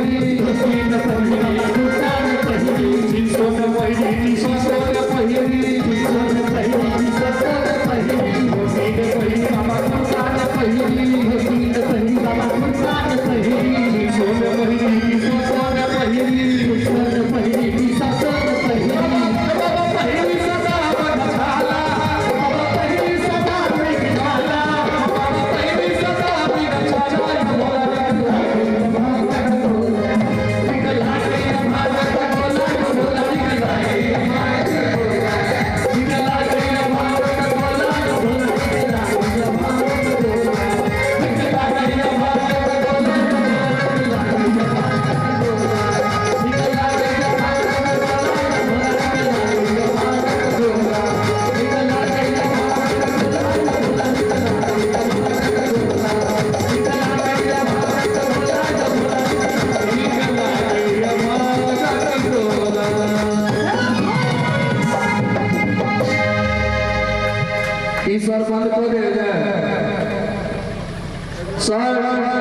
पहिरी, धोती न पहिरी बाबा कुर्ता न पहिरी, जींसो न पहिरी टी शर्टो न पहिरी, जींसो न पहिरी टी शर्टो न पहिरी, धोती न पहिरी बाबा कुर्ता न पहिरी, धोती न पहिरी बाबा कुर्ता न पहिरी, जींसो न पहिरी टी शर्टो न पहिरी, जींसो न पहिरी टी शर्टो न पहिरी। बाबा पहिरी सदा मृगछाला, बाबा पहिरी सदा मृगछाला, बाबा पहिरी सदा मृगछाला। ईश्वर बंद को दे जाए सर।